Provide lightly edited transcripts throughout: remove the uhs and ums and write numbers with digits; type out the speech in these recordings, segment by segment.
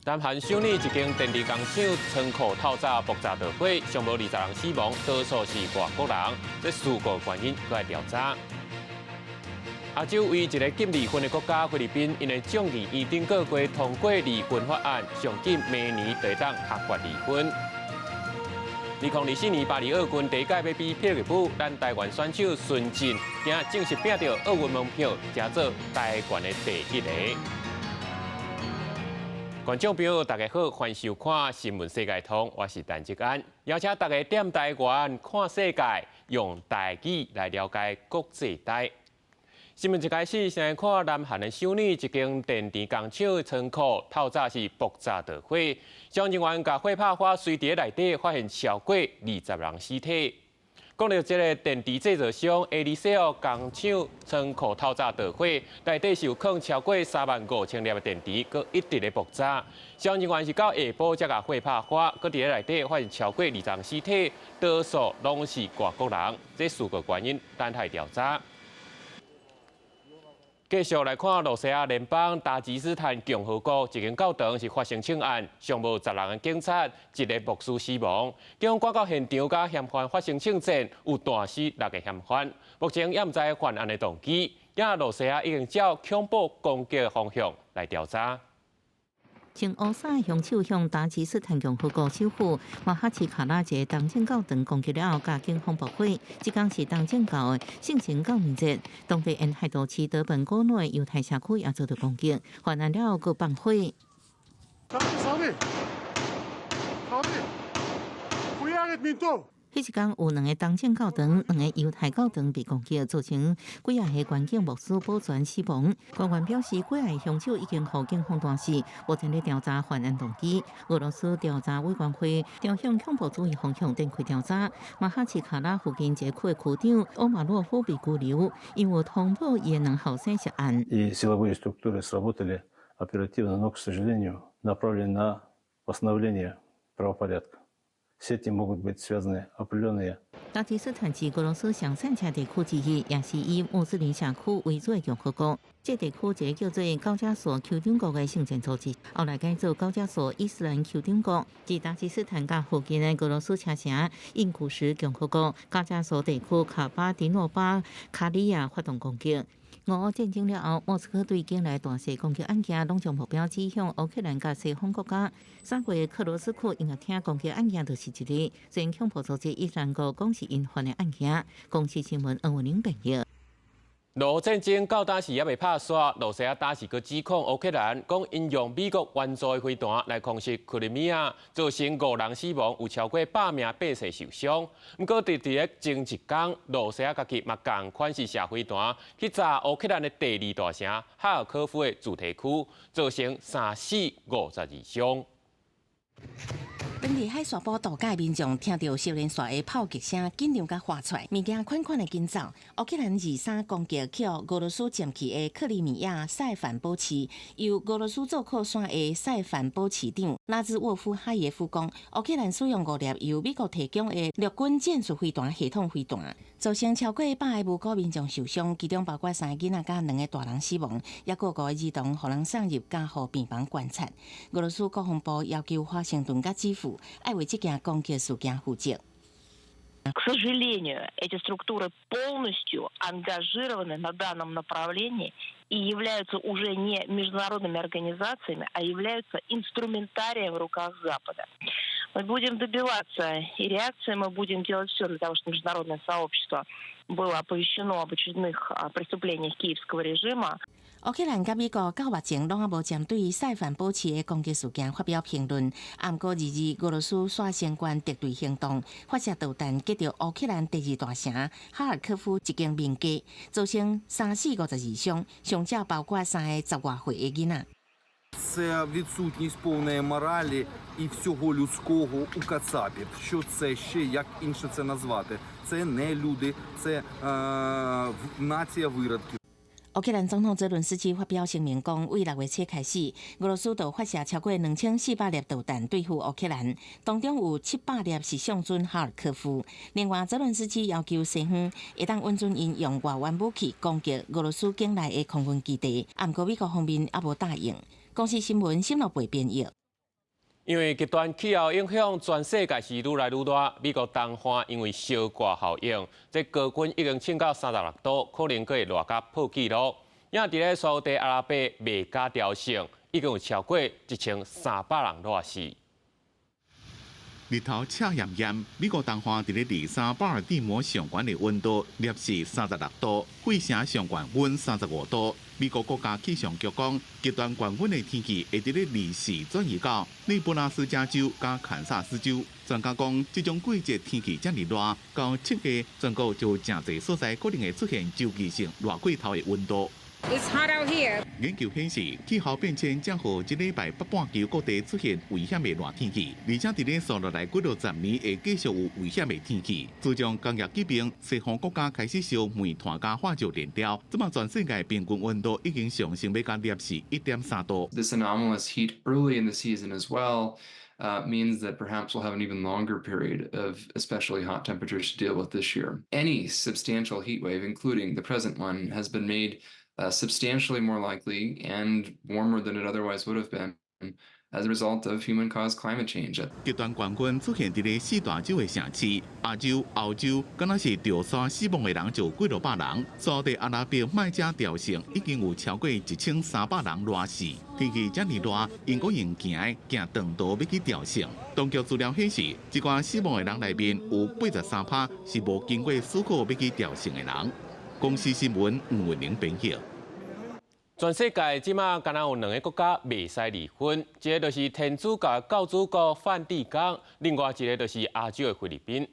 南韓首爾一間電池工廠倉庫透早爆炸著火，上無20人死亡，多數是外國人。這事故原因閣來調查。亞洲唯一一个禁離婚的國家菲律賓，𪜶的眾議院頂個月通過離婚法案，上緊明年就會當合法離婚。2024年巴黎奧運第一屆欲比霹靂舞，咱台灣選手孫晉今仔正式拼著奧運門票，成做台灣的第一个。觀眾朋友，大家好，歡迎收看《新聞世界通》，我是陳志安，邀請大家踮台灣看世界，用台語來了解國際台。新聞一開始，先來看南韓的首爾一間電池工廠倉庫，透早是爆炸著火，消防人員共火拍花隨佇內底發現超過20人屍體。講著這个電池製造商 Alicell 工廠倉庫透早著火，內底是有囥超過3萬5千粒的電池，閣一直咧爆炸。消防人員是到下晡才共火拍花，閣佇咧內底發現超過20人屍體，多數攏是外國人。這事故原因等待調查。繼續來看羅西亞聯邦達吉斯坦共和國一間教堂是發生槍案，傷無10人的警察，一个牧師死亡。警方趕到現場，佮嫌犯發生槍戰，有彈死六个嫌犯。目前猶毋知犯案的動機。今羅西亞已經照恐怖攻擊的方向來調查。穿烏衫的兇手向達吉斯坦共和國首府馬哈奇卡拉一个東正教堂攻擊了後，共警方駁火。這工是東正教的聖城教年節，當地沿海都市德本國內猶太社區也遭著攻擊，犯案了後閣放火。彼一工有兩个東正教堂、兩个猶太教堂被攻擊，造成幾仔个軍警牧師保全死亡。官員表示，幾仔个兇手已經予警方彈死，目前咧調查犯案動機。俄羅斯調查委員會朝向恐怖主義方向展開調查。馬哈奇卡拉附近一個區的區長奧馬洛夫被拘留，因為通報伊的兩後生涉案。 И силовые структуры сработали оперативно, но, к сожалению, направлены на восстановление правопорядка. С этим могут быть связаны определенные. 達吉斯坦是俄羅斯上散赤地區之一，也是以穆斯林社區為主的共和國。這地區一个叫做高加索酋長國的聖戰組織，後來改做高加索伊斯蘭酋長國。佇達吉斯坦佮附近的俄羅斯車城印古什共和國高加索地區卡巴迪諾巴卡里亞發動攻擊。俄烏戰爭了後，莫斯科對境內大細攻擊案件，攏將目標指向烏克蘭佮西方國家。3月克羅斯克音樂廳攻擊案件就是一例。雖然恐怖組織伊斯蘭國講是𪜶犯的案件。公視新聞黃文玲編譯。俄烏戰爭到今時猶未拍煞，羅西亞今時閣指控烏克蘭，講𪜶用美國援助的飛彈來空襲克里米亞，造成五人死亡，有超過100名百姓受傷。毋過，佇佇咧前一工，羅西亞家己嘛仝款是射飛彈去炸烏克蘭的第二大城哈爾科夫的住宅區，造成三死52傷。當地海沙埔度假的民眾聽著小連紲的炮擊聲，緊張共喊出來，物件款款的緊走。烏克蘭23攻擊去俄羅斯佔去的克里米亞塞凡堡市，由俄羅斯做靠山的塞凡堡市長拉茲沃夫哈耶夫講，烏克蘭使用五粒由美國提供的陸軍戰術飛彈系統飛彈，造成超過100个無辜民眾受傷，其中包括三个囡仔佮兩个大人死亡，抑閣五个兒童予人送入加護病房觀察。俄羅斯國防部要求華盛頓佮基輔愛為這件攻擊事件負責。 К сожалению, эти структуры полностью ангажированы на данном направлении и являются уже не международными организациями, а являются инструментарием в руках Запада. Мы будем добиваться и реакции, мы будем делать все для того, чтобы международное сообщество было оповещено об очередных преступлениях киевского режима. 烏克蘭佮美國到目前攏猶無針對塞凡堡市的攻擊事件發表評論。毋過22俄羅斯煞相關敵對行動，發射導彈擊著烏克蘭第二大城哈爾科夫一間民家，造成三死52傷，傷者包括三个10外歲的囡仔。 Це відсутність повної моралі і всього людського у кацапів. Що це ще, як інше це назвати? Це не люди, це нація виродків. 烏克蘭總統澤倫斯基發表聲明講，對6月初開始，俄羅斯就發射超過2400粒導彈對付烏克蘭，當中有700粒是向準哈爾科夫。另外，澤倫斯基要求西方會當允准𪜶用外援武器攻擊俄羅斯境內的空軍基地，毋過美國方面猶無答應。公視新聞沈樂貝編譯。因為極端氣候影響，全世界是愈來愈熱。美國東岸因為燒掛效應，這高溫已經衝到36度，可能閣會熱甲破紀錄。也佇咧沙特阿拉伯麥加朝聖，已經有超過1300人熱死。日頭赤炎炎，美國東岸佇咧二三巴爾的摩上懸的溫度攝氏36度，費城上懸溫35度。美國國家氣象局講，極端高溫的天氣會佇咧24轉移到內布拉斯加州佮堪薩斯州。專家講，這種季節天氣遮爾熱，到7月全國就誠濟所在可能會出現周期性熱過頭的溫度。 It's hot out here. 研究顯示，氣候變遷將予這禮拜北半球各地出現危險的熱天氣，而且佇咧紲落來幾落十年會繼續有危險的天氣。自從工業革命，西方國家開始燒煤炭佮化石燃料，這馬全世界平均溫度已經上升欲到攝氏1.3度。 This anomalous heat early in the season as well means that perhaps we'll have an even longer period of especially hot temperatures to deal with this year. Any substantial heat wave, including the present one, has been made substantially more likely and warmer than it otherwise would have been as a result of human-caused climate change. 極端高溫出現佇咧四大洲的城市，亞洲、歐洲，敢若是著沙死亡的人就幾落百人。沙特阿拉伯麥加朝聖已經有超過1300人熱死。天氣遮爾熱，𪜶閣用行的行長途欲去朝聖。當局資料顯示，這寡死亡的人內面有83%是無經過許可欲去朝聖的人。公視新聞吳文玲編譯。全世界這馬敢若有兩个國家袂使離婚，一个就是天主教教主國梵蒂岡，另外一个就是亞洲的菲律賓。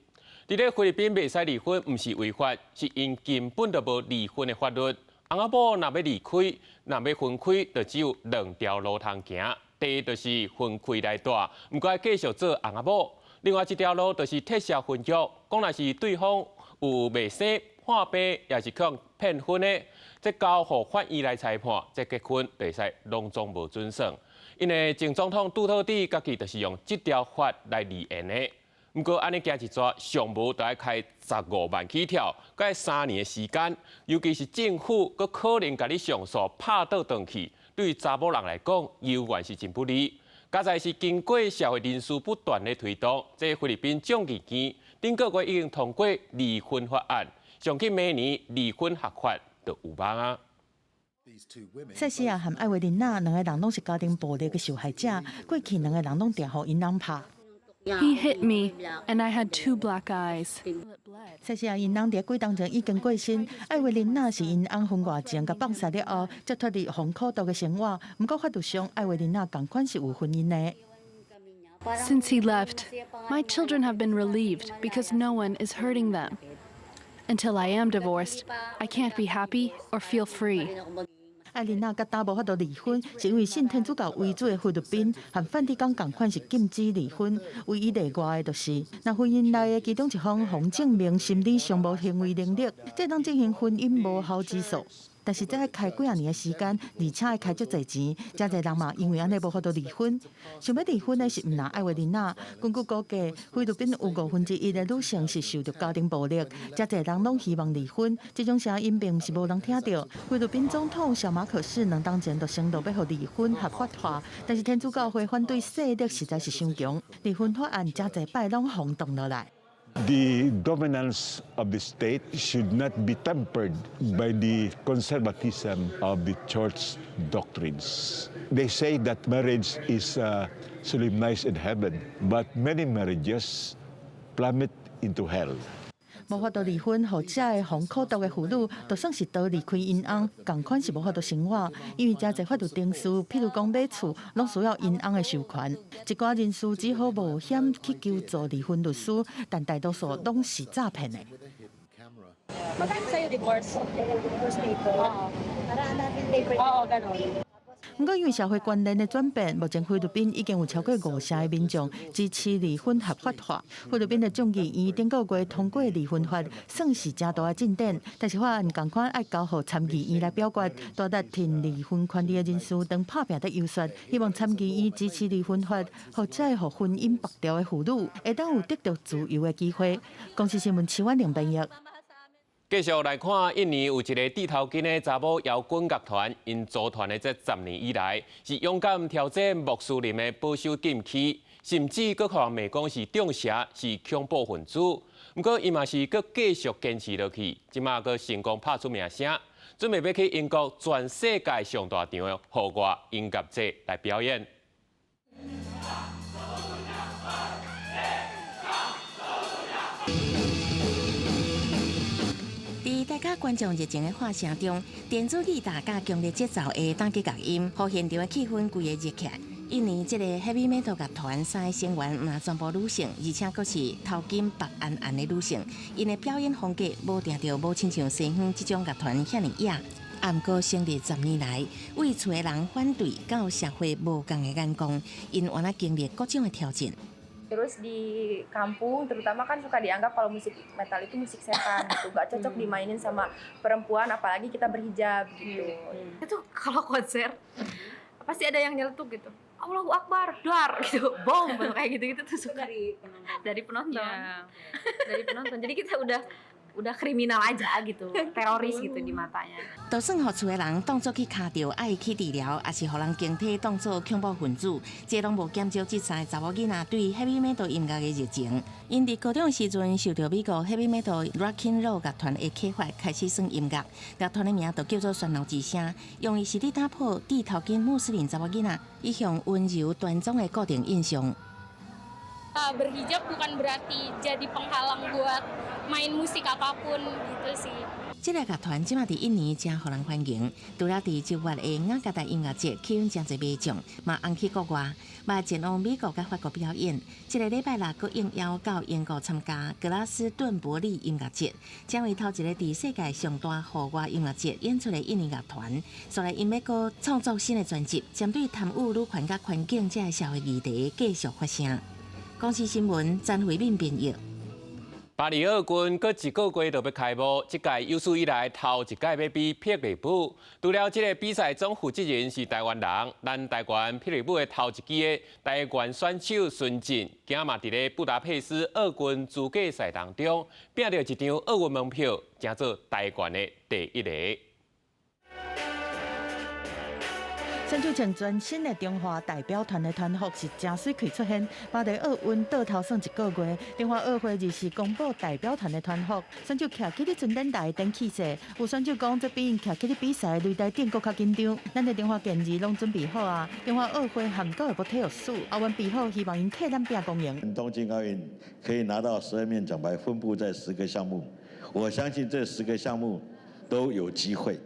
佇咧菲律賓袂使離婚，毋是違法，是𪜶根本就無離婚的法律。翁仔某若欲離開，若欲分開，就只有兩條路通行。第一就是分開來蹛，毋過繼續做翁仔某；另外一條路就是撤銷婚約，講若是對方有賣身、破病，抑是予人騙婚的，這交予法院來裁判，這結婚就會使攏總無準算。𪜶的前總統杜特蒂家己就是用這條法來離緣的。毋過按呢行一逝，上無就愛開15萬起跳，閣愛3年的時間，尤其是政府閣可能共你上訴拍倒轉去，對查某人來講，猶原是真不利。佳哉是經過社會人士不斷的推動，這菲律賓眾議院頂個月已經通過離婚法案，上緊明年離婚合法就有望啊。塞西亞和艾維琳娜兩个人攏是家庭暴力的受害者，過去兩个人攏定予𪜶翁拍。 He hit me, and I had two black eyes. 塞西亞𪜶翁佇幾冬前已經過身，艾維琳娜是𪜶翁婚外情共放殺了後，才脫離予苦毒的生活。毋過法律上，艾維琳娜仝款是有婚姻的。 Since he left, my children have been relieved because no one is hurting them. Until I am divorced, I can't be happy or feel free. 艾琳娜佮今無法度離婚，是因為信天主教為主的菲律賓和梵蒂岡仝款是禁止離婚。唯一例外的就是，若婚姻內的其中一方予證明心理上無行為能力，才會當進行婚姻無效之訴。但是這愛開幾仔年的時間，而且愛開足濟錢，誠濟人嘛因為按呢無法度離婚。想欲離婚的是毋但艾維琳娜，根據估計，菲律賓有1/5的女性是受著家庭暴力，誠濟人攏希望離婚。這種聲音並毋是無人聽著。菲律賓總統小馬可仕兩冬前就承諾欲予離婚合法化，但是天主教會反對勢力實在是傷強，離婚法案誠濟擺攏予擋落來。 The dominance of the state should not be tempered by the conservatism of the church doctrines. They say that marriage is solemnized in heaven, but many marriages plummet into hell. 無法度離婚，予這个予苦毒的婦女，就算是逃離開𪜶翁，仝款是無法度生活，因為誠濟法律程序，譬如講買厝，攏需要𪜶翁的授權。一寡人士只好冒險去求助離婚律師，但大多數攏是詐騙的。 Magkano sa'yo divorce? Divorce paper? Oo. Para hanapin paper. Oo, ganon. 毋過因為社會觀念的轉變，目前菲律賓已經有超過5成的民眾支持離婚合法化。菲律賓的眾議院頂個月通過離婚法，算是誠大的進展。但是法案仝款愛交予參議院來表決，大力挺離婚權利的人士當拍拚佇遊說，希望參議院支持離婚法，予這个予婚姻縛牢的婦女會當有得著自由的機會。公視新聞徐婉玲編譯。繼續來看，印尼有一个剃頭巾的查某搖滾樂團，𪜶組團的這10年以來，是勇敢挑戰穆斯林的保守禁區，甚至閣予人罵講是中邪，是恐怖分子。毋過伊嘛是閣繼續堅持落去，這馬閣成功拍出名聲，準備欲去英國全世界上大場的戶外音樂節來表演。佇大家觀眾熱情的喝聲中，電子吉他佮強烈節奏的打擊樂音，予現場的氣氛規个熱起來。印尼這个 Heavy Metal 樂團三个成員毋但全部女性，而且閣是頭巾縛絚絚的女性。𪜶的表演風格無定著無親像西方這種樂團遐爾野。啊，毋過成立10年來，對厝的人反對佮社會無仝的眼光，𪜶原來經歷各種的挑戰。 Terus di kampung terutama kan suka dianggap kalau musik metal itu musik setan gitu, gak cocok dimainin sama perempuan, apalagi kita berhijab gitu. Itu kalau konser pasti ada yang nyeletuk gitu. Allahu Akbar, dar gitu, bom kayak gitu-gitu tuh suka dari penonton. Dari penonton. Jadi kita udah kriminal aja gitu, teroris gitu di matanya. 就算予厝的人當作去跤著愛去治療，抑是予人形體當作恐怖分子，這攏無減少這三个查某囡仔對 heavy metal 音樂的熱情。𪜶佇高中時陣受著美國 heavy metal rock and roll 樂團的啟發，開始耍音樂。樂團的名就叫做喧鬧之聲，用意是咧打破剃頭巾穆斯林查某囡仔一向溫柔端莊的固定印象。 Berhijab bukan berarti jadi penghalang buat main musik apapun gitu sih. 這个樂團這馬佇印尼誠予人歡迎，除了佇九月的雅加達音樂節吸引誠濟民眾，嘛紅去國外，嘛前往美國佮法國表演。這个禮拜六閣應邀到英國參加格拉斯頓伯利音樂節，成為頭一个佇世界上大戶外音樂節演出的印尼樂團。所來𪜶欲閣創作新的專輯，針對貪污、女權佮環境這个社會議題繼續發聲。公視新聞詹慧敏編譯。巴黎奧運閣一個月就欲開幕，這屆有史以來頭一屆欲比霹靂舞。除了這个比賽總負責人是台灣人，咱台灣霹靂舞的頭一支的台灣選手孫振，今仔嘛佇咧布達佩斯奧運資格賽當中，拚著一張奧運門票，成做台灣的第一个。選手穿全新的中華代表團的團服是誠媠氣出現。巴黎奧運倒頭算一個月，中華奧會日時公布代表團的團服，選手徛起咧陣頂台等氣勢。有選手講，這比𪜶徛起咧比賽擂台頂閣較緊張。咱的中華健兒攏準備好啊！中華奧會和教育部體育署奧運備好，希望𪜶替咱拚光榮。東京奧運可以拿到12面獎牌，分布在十個項目，我相信這十個項目都有機會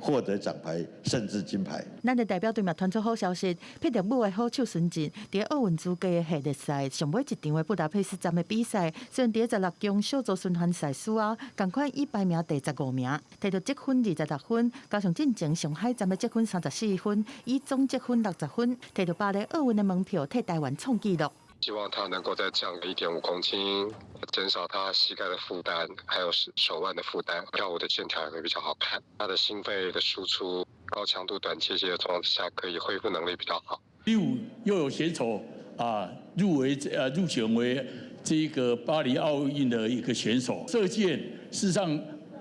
獲得獎牌，甚至金牌。咱的代表隊嘛傳出好消息，霹靂舞的好手孫振，佇奧運資格的系列賽上尾一場的布達佩斯站的比賽，雖然佇16強小組循環賽輸啊，仝款以排名第15名，摕著積分26分，加上進前上海站的積分34分，以總積分60分，摕著巴黎奧運的門票，替台灣創紀錄。希望他能夠再降1.5公斤，減少他膝蓋的負擔，還有手腕的負擔，跳舞的線條也會比較好看。他的心肺的輸出，高強度短間歇的狀態下，可以恢復能力比較好。第五又有選手啊入圍入選為這個巴黎奧運的一個選手。射箭事實上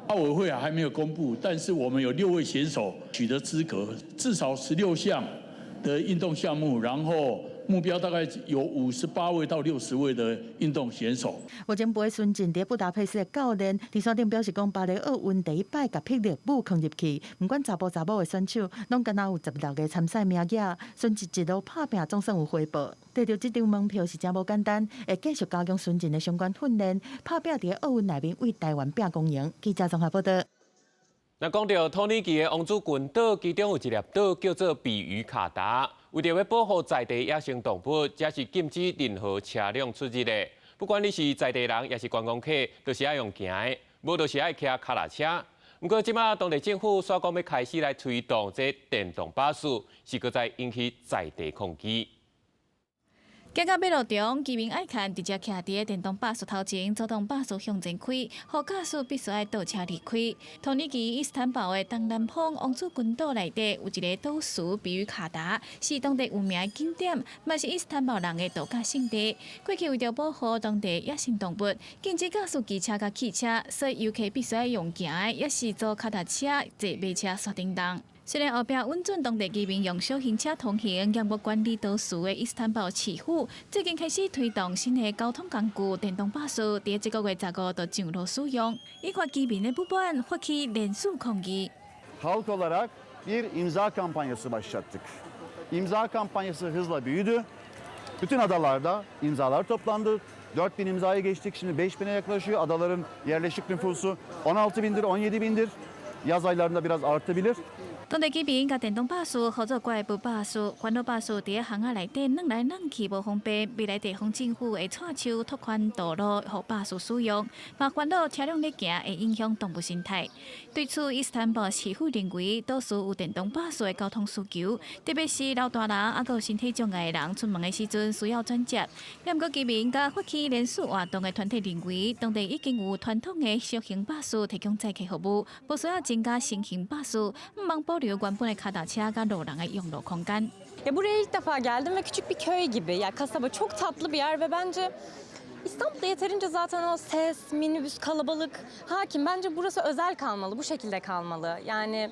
奧委會還沒有公布，但是我們有六位選手取得資格，至少16項的運動項目，然後。目標大概有58位到60位的運動選手。目前背孫振佇布達佩斯的教練佇山頂表示講，巴黎奧運第一擺共霹靂舞囥入去，毋管查埔查某的選手，攏敢若有16個參賽名額。孫振一路拍拚，總算有回報。得著這張門票是誠無簡單，會繼續加強孫振的相關訓練，拍拚佇奧運內面為台灣拚光榮。記者綜合報道。那講著土耳其的王子群島，其中有一粒島叫做比魚卡達。為著欲保護在地野生動物，這是禁止任何車輛出入的。不管你是在地人，抑是觀光客，都是愛用行的，無就是愛騎跤踏車。毋過這馬當地政府煞講欲開始來推動這電動巴士，是閣再引起在地抗議。行到欲路中，居民愛看直接徛佇電動巴士頭前，阻擋巴士向前開，予駕駛必須愛倒車離開。土耳其伊斯坦堡的東南方王子群島內底有一个島嶼比於卡達，是當地有名的景點，嘛是伊斯坦堡人的度假勝地。過去為著保護當地野生動物，禁止駕駛機車佮汽車，所以遊客必須愛用行的，抑是租跤踏車、坐馬車煞叮當。雖然後壁允准當地居民用小型車通行，嚴格管理島嶼的伊斯坦堡市府最近開始推動新的交通工具——電動巴士，佇這个月15就上路使用，引發居民的不滿，發起連署抗議。 Halk olarak bir imza kampanyası başlattık. İmza kampanyası hızla büyüdü. Bütün adalarda imzalar toplandı. 4000 imzayı geçtik. Şimdi 5000'e yaklaşıyor. Adaların yerleşik nüfusu 16 bindir, 17 bindir. Yaz aylarında biraz artabilir. 當地居民共電動巴士號做怪物巴士，煩惱巴士佇巷仔內底轉來轉去無方便。未來地方政府會掣手拓寬道路，予巴士使用，嘛煩惱車輛咧行會影響動物生態。對此，伊斯坦堡市府認為，島嶼有電動巴士的交通需求，特別是老大人猶閣有身體障礙的人出門的時陣需要轉接。毋過居民佮發起連署活動的團體認為，當地已經有傳統的小型巴士提供載客服務，無需要增加新型巴士，毋茫保留原本的跤踏車佮路人的用路空間。 Ya buraya ilk defa geldim ve küçük bir köy gibi. Ya kasaba çok tatlı bir yer ve bence İstanbul'da yeterince zaten o ses, minibüs, kalabalık hakim. Bence burası özel kalmalı, bu şekilde kalmalı. Yani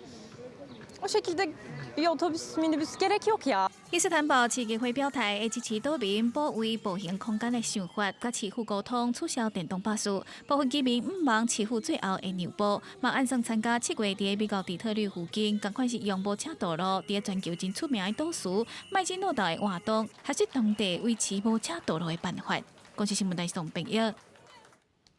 o şekilde bir otobüs, minibüs gerek yok ya. 伊斯坦堡市議會表態，會支持島民保衛步行空間的想法，佮市府溝通取消電動巴士。部分居民毋望市府最後會讓步，嘛按算參加7月佇美國底特律附近，仝款是用無車道路，佇全球真出名的島嶼邁進路道的活動，學習當地維持無車道路的辦法。公視新聞台宋朋友。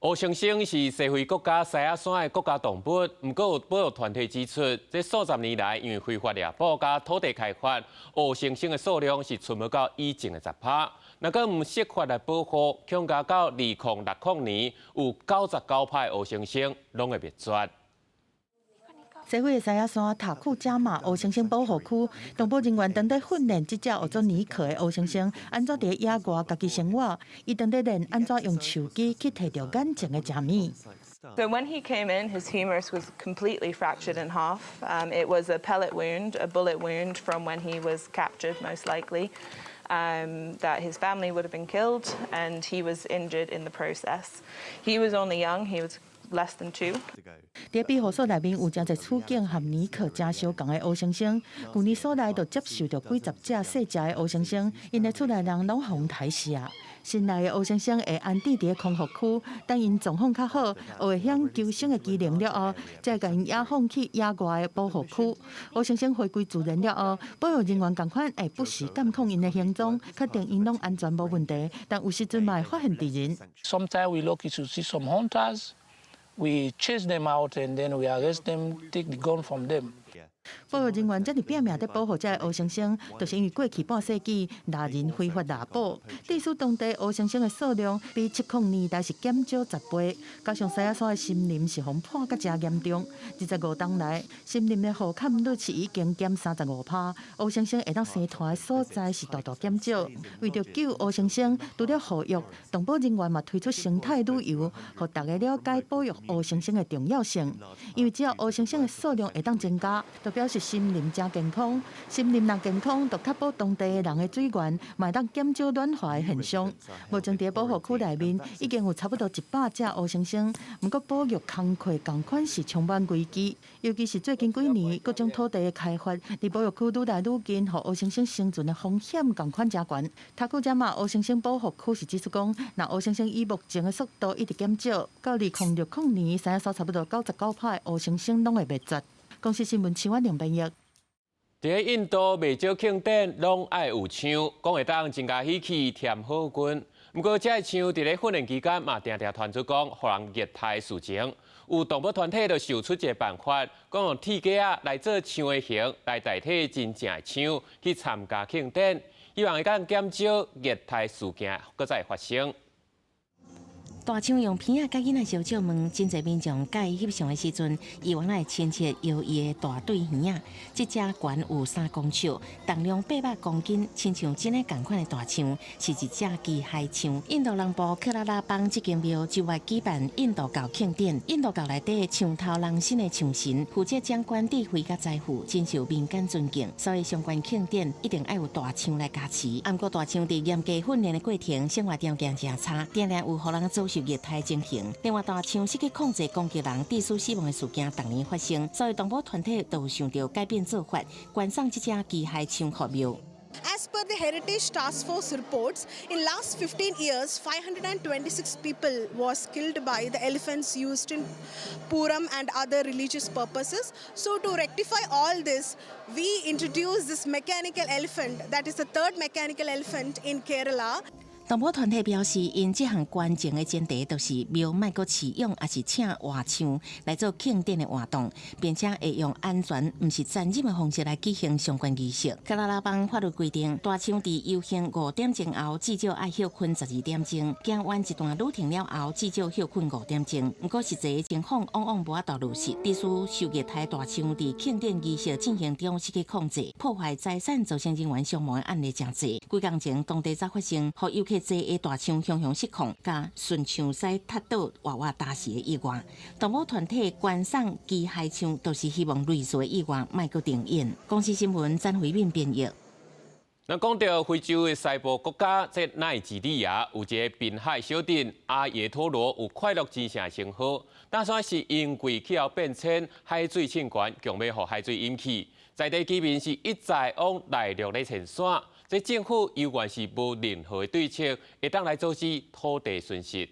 黑猩猩是西非國家獅仔山的國家動物，毋過有保育團體指出，這數十年來因為非法獵捕佮土地開發，黑猩猩的數量是賰無到以前的10%。若閣毋設法來保護，恐驚到2060年有99%的黑猩猩攏會滅絕。西非的獅仔山塔庫加馬黑猩猩保護區，動保人員當咧訓練這隻學做尼可的黑猩猩，按怎佇野外家己生活。伊當咧練按怎用樹枝去提著眼前的食物。 So when he came in, his humerus was completely fractured in half. It was a pellet wound, a bullet wound from when he was captured, most likely. That his family would have been killed, and he was injured in the process. He was only young; he was less than 2. 佇庇護所內面有誠濟處境和尼可誠相仝的黑猩猩，舊年所內就接受著幾十隻細隻的黑猩猩，𪜶的厝內人攏予刣死啊。新來的黑猩猩會安置佇康復區，等𪜶狀況較好，學會曉求生的技能了後，才會共𪜶野放去野外的保護區。黑猩猩回歸自然了後，保育人員仝款會不時監控𪜶的行蹤，確定𪜶攏安全無問題。但有時陣嘛會發現敵人。 Sometimes we lucky to see some hunters. We chase them out and then we arrest them, take the gun from them. 保育人員遮爾拚命佇保護這个黑猩猩，就是因為過去半世紀獵人非法獵捕，致使當地黑猩猩的數量比70年代是減少10倍。加上獅仔山的森林是予破甲誠嚴重，25冬來森林的雨砍率是已經減35%，黑猩猩會當生湠的所在是大大減少。為著救黑猩猩，除了護育，動保人員嘛推出生態旅遊，予大家了解保育黑猩猩的重要性。因為只要黑猩猩的數量會當增加，就表示森林誠健康，森林若健康，就確保當地的人的水源，嘛會當減少暖化的現象。目前佇保護區內面已經有差不多100隻黑猩猩，毋過保育工課仝款是充滿危機，尤其是最近幾年各種土地的開發，離保育區愈來愈近，予黑猩猩生存的風險仝款誠懸。塔庫加馬黑猩猩保護區是指出講，若黑猩猩以目前的速度一直減少，到2060年，獅仔山差不多99%的黑猩猩攏會滅絕。公視新聞，徐婉玲編譯。佇印度，袂少慶典攏愛有槍，講會當增加喜氣、添好運。毋過，這个槍佇咧訓練期間嘛，定定傳出講予人虐待事情。有動保團體就想出一个辦法，講用鐵架仔來做槍的形，來代替真正的槍去參加慶典，希望會當減少虐待事件閣再發生。大象用鼻仔佮囡仔相借問，真濟民眾佮伊翕相的時陣，伊原來親切搖伊的大對耳仔。這隻懸有3公尺，重量800公斤，親像真的仝款的大象，是一隻機械象。印度南部克拉拉邦這間廟就愛舉辦印度教慶典，印度教內底象頭人身的象神，負責掌管智慧佮財富，真受民間尊敬，所以相關慶典一定愛有大象來加持。毋過大象佇嚴格訓練的過程，生活條件誠差，定定有予人遭受虐待情形。另外，大象失去控制攻擊人，致使死亡的事件逐年發生，所以動保團體都想著改變做法，懸送這隻機械象予廟。 As per the Heritage Task Force reports, in last 15 years, 526 people was killed by the elephants used in Puram and other religious purposes. So to rectify all this, we introduced this mechanical elephant, that is the third mechanical elephant in Kerala. 動保團體表示，𪜶這項捐贈的前提，就是廟莫閣飼養，抑是請活象來做慶典的活動，並且會用安全，毋是殘忍的方式來舉行相關儀式。克拉拉邦法律規定，大象佇遊行5點鐘後至少愛歇睏12點鐘，行完一段旅程了後至少歇睏5點鐘。毋過實際情況往往無法度落實，致使受虐待大象佇慶典儀式進行中失去控制，破壞財產，造成人員傷亡的案例誠濟。幾工前，當地才發生，予遊客坐的大象雄雄失控，共順象屎踢倒活活打死的意外。動保團體懸送機械象，就是希望類似的意外莫閣重演。公視新聞詹慧敏編譯。那講到非洲的西部國家，這奈及利亞有一个濱海小鎮阿耶托羅有快樂之城稱號，但是因為氣候變遷，海水衝懸，強欲予海水淹去，在地居民是一再往內陸咧遷徙。這政府猶原是無任何的對策，會當來阻止土地損失。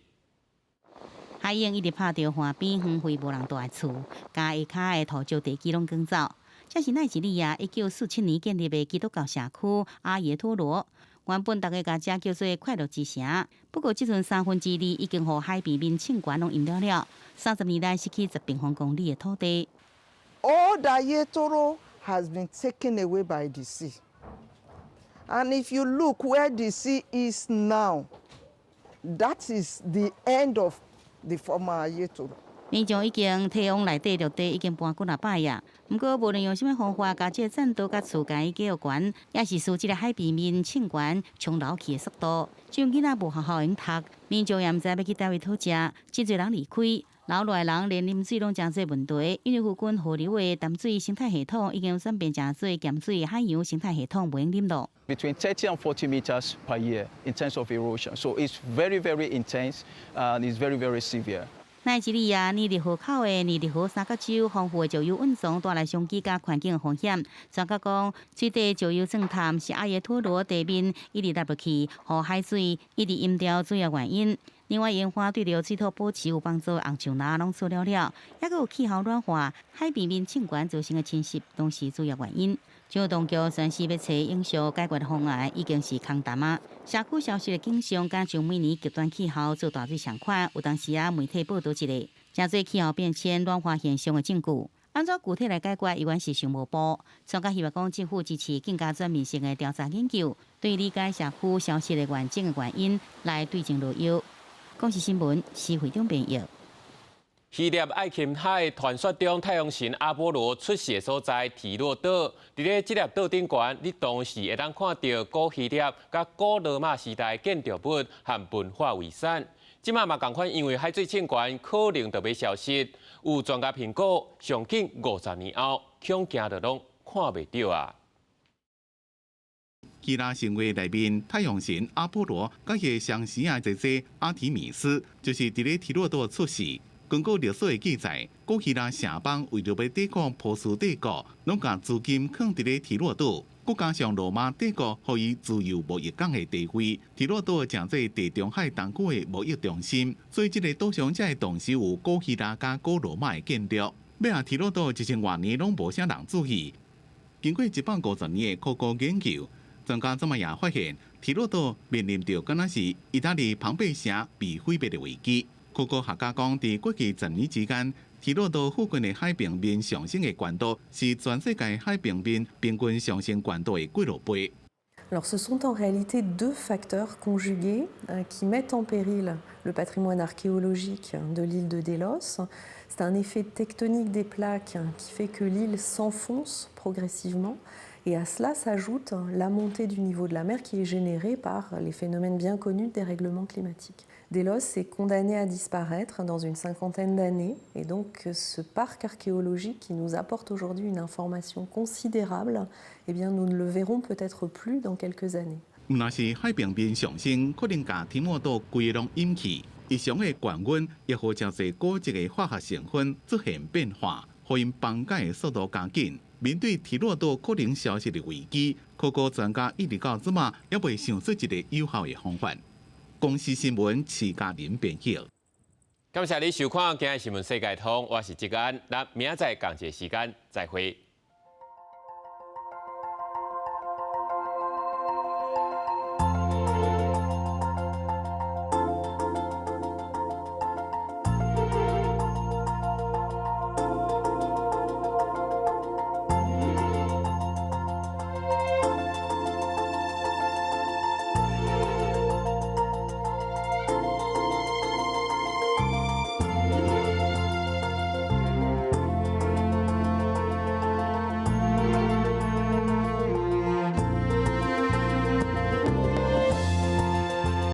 海湧一直拍著岸邊荒廢無人蹛的厝，共下跤的塗石地基攏捲走。這是奈及利亞1947年建立的基督教社區阿耶托羅，原本大家共這叫做快樂之城。不過，這陣2/3已經予海平面衝懸攏淹了了，30年來失去10平方公里的土地。 All the Ayetoro has been taken away by the sea. And if you look where the sea is now, that is the end of the former Ayetoro. 民眾已經退往內底陸地，已經搬幾若擺啊。毋過，無論用啥物方法，共這个棧道佮厝共伊加懸，也是使這个海平面衝懸衝流去的速度。這陣囡仔無學校用讀，民眾也毋知欲去佗位討食，真濟人離開，留落來人連啉水攏成做問題，因為附近河流的淡水生態系統已經轉變成做鹹水海洋生態系統，袂用啉咯。 Between 30 and 40 meters per year in terms of erosion, so it's very, very intense and it's very, very severe. 奈及利亞尼日河口的尼日河三角洲豐富的石油蘊藏帶來商機佮環境的風險。專家講，水底石油鑽探是阿耶托羅地面一直落落去，予海水一直淹掉主要原因。另外，研發對著水土保持有幫助的紅樹林攏死了了，抑閣有氣候暖化、海平面衝懸造成的侵蝕，攏是主要原因。政府當局宣示欲揣永續解決方案，已經是空談啊！社區消失的景象，敢像每年極端氣候做大水仝款，有當時啊媒體報導一个，成做氣候變遷暖化現象的證據。按怎具體來解決，猶原是尚無步。專家希望講政府支持更加全面性的調查研究，對理解社區消失的完整的原因，來對症落藥。公視新聞，施會長編譯。希臘愛琴海傳說中太陽神阿波羅出世的所在提洛島，佇咧這粒島頂懸，你當時會當看著古希臘佮古羅馬時代建築物和文化遺產。這馬嘛仝款，因為海水衝懸，可能就欲消失。有專家評估，上緊50年後，恐驚就攏看袂著啊！希臘神話內面，太陽神阿波羅佮伊相生的姐姐阿提米斯，就是佇咧提洛島出世。根據歷史的記載，古希臘城邦為著欲抵抗波斯帝國，攏共資金囥佇咧提洛島。閣加上羅馬帝國予伊自由貿易港的地位，提洛島成做地中海東區的貿易中心，所以這個島上才會同時有古希臘佮古羅馬的建築。尾仔提洛島1000外年攏無啥人注意，經過150年的考古研究，專家這馬也發現提洛島面臨著敢若是意大利龐貝城被毀滅的危機。考古學家講，佇過去10年之間，提洛島附近的海平面上升的懸度是全世界海平面平均上升懸度的幾落倍。Alors ce sont en réalité deux facteurs conjugués qui mettent en péril le patrimoine archéologique de l'île de Délos. C'est un effet tectonique des plaques qui fait que l'île s'enfonce progressivement. Et à cela s'ajoute la montée du niveau de la mer qui est générée par les phénomènes bien connus de dérèglement climatique. Délos est condamné à disparaître dans une cinquantaine d'années et donc ce parc archéologique qui nous apporte aujourd'hui une information considérable, eh bien nous ne le verrons peut-être plus dans quelques années. 毋但是海平面上升，可能共提洛島規个攏淹去，異常的高溫也予誠濟古蹟的化學成分出現變化，予𪜶崩解的速度加緊。面對提洛島可能消失的危機，考古專家一直到這馬猶未想出一个有效的方法。公視新聞徐嘉玲編譯。感謝你收看今日新聞世界通，我是志安，咱明仔載仝一个時間再會。